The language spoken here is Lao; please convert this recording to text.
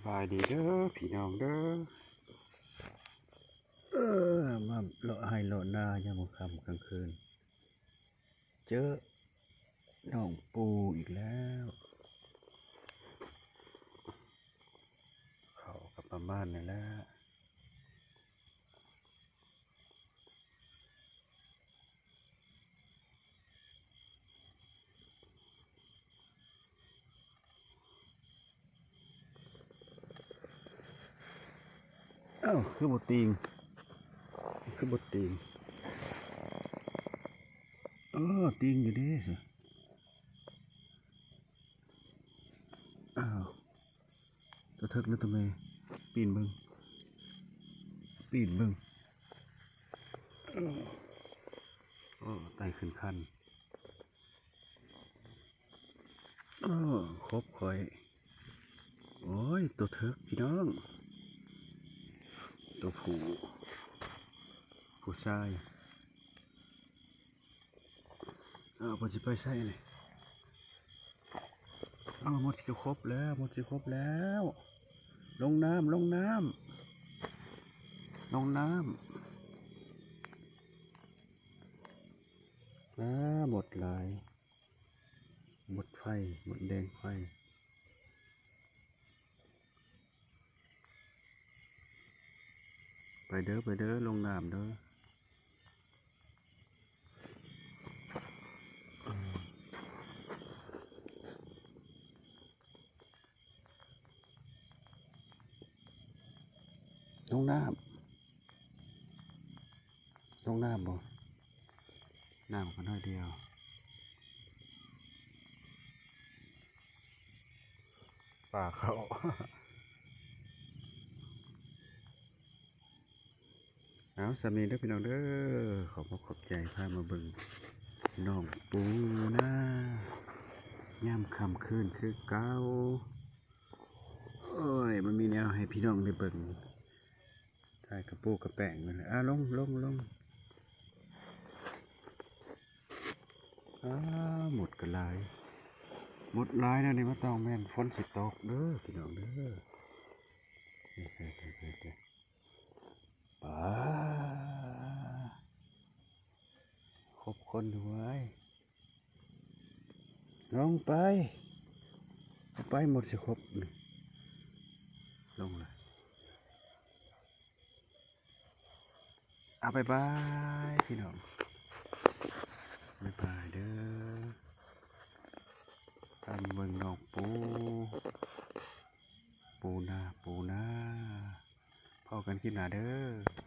ສະບາຍດີເດີພີ່ນ້ອງເດີ ເອີ ມາເລາະໄຮ່ເລາະນາຍາມຄ່ຳກາງຄືນ ເຈີນ້ອງປູອີກແລ້ວ. ເຂົາກໍປະມານນີ້ແຫຼະ. ອ້າວ ຄືບໍ່ຕີງ ຄືບໍ່ຕີງ? ເອີ ຕີງຢູ່ເດ້ ອ້າວ. ຕົວເຖິກ ຫຼືຕົວແມ່? ປີນເບິ່ງ ປີນເບິ່ງ. ໂອ້ ໄຕ່ຂຶ້ນຄັນ. ໂອ້ ຄົບຂ້ອຍ. ໂອ້ຍ ຕົວເຖິກພີ່ນ້ອງ ຕົວຜູ້ ຜູ້ຊາຍ. ອ້າວ ເພິ່ນຊິໄປໃສນີ້? ອ້າວ ມົດຊິຄົບແລ້ວ ມົດຊິຄົບແລ້ວ. ລົງນ້ຳ ລົງນ້ຳ ລົງນ້ຳ. ອ້າ ມົດຫຼາຍ ມົດໄຟ ມົດແດງໄຟ. ໄປເດີ ໄປເດີ ລົງນ້ຳເດີ. ລົງນ້ຳ ລົງນ້ຳບໍ່? ນ້ຳກໍໜ້ອຍດຽວ ປາເຂົ້າ. ເອົາ ສ່ຳນີ້ເດີພີ່ນ້ອງເດີ ຂອບອົກຂອບໃຈ ພາມາເບິ່ງນ້ອງປູນາ ຍາມຄ່ຳຄືນຄືເກົ່າ. ໂອ້ຍ ມັນມີແນວໃຫ້ພີ່ນ້ອງໄດ້ເບິ່ງ ຖ່າຍກະປູກະແປງ. ອ່າ ລົງ ລົງ ລົງ. ອ້າ ມົດກໍຫຼາຍ ມົດຫຼາຍແນວນີ້ ມັນຕ້ອງແມ່ນຝົນຊິຕົກເດີພີ່ນ້ອງເດີ. ປາ ຄົບຄົນດ້ວຍ. ລົງໄປ ລົງໄປ ມົດຊິຄົບ. ລົງລະ. ເອົາ ບາຍບາຍພີ່ນ້ອງ ບາຍບາຍເດີ. ຕາມເບິ່ງນ້ອງປູ ປູນາ ປູນາ. ພໍ້ກັນຄລິບໜ້າເດີ.